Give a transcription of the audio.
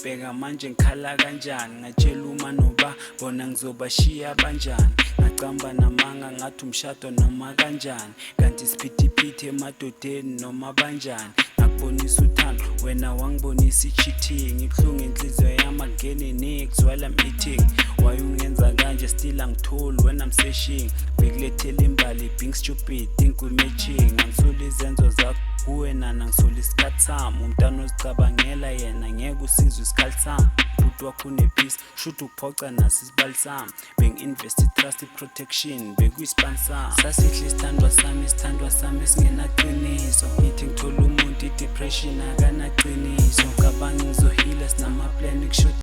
Bheka manje ngikhala kanjani. Ngatshela uma noba bona ngizobashiya banjani. Ngacamba namanga ngathi umshado noma kanjani, kanti isiphithiphithi emadodeni noma banjani. Ngakubonisa uthando, wena wangibonisa i-cheating. Ibuhlungu inhliziyo yami, angeni nix while I'm eating. Why ungenza kanje? Still angitholi when I'm searching. Bekulethela imbali, being stupid, think we matching. Angisoli izenzo zakho kuwe nana, ngisola isikhathi sami. Umntana ozicabangela yena, ngeke usizwe isikhathi sami. Bhuti wakho une-peace, shuthi ukuphoca naso isibali sami. Bengi-invest i-trust, i-protection bekuyisibani sami. Sasihle isithandwa sami, isithandwa sami esingenaqiniso. Ngithi ngithola umuntu, i-depression, akanaqiniso. Cabanga ngizohila, sinama-plan kushoda.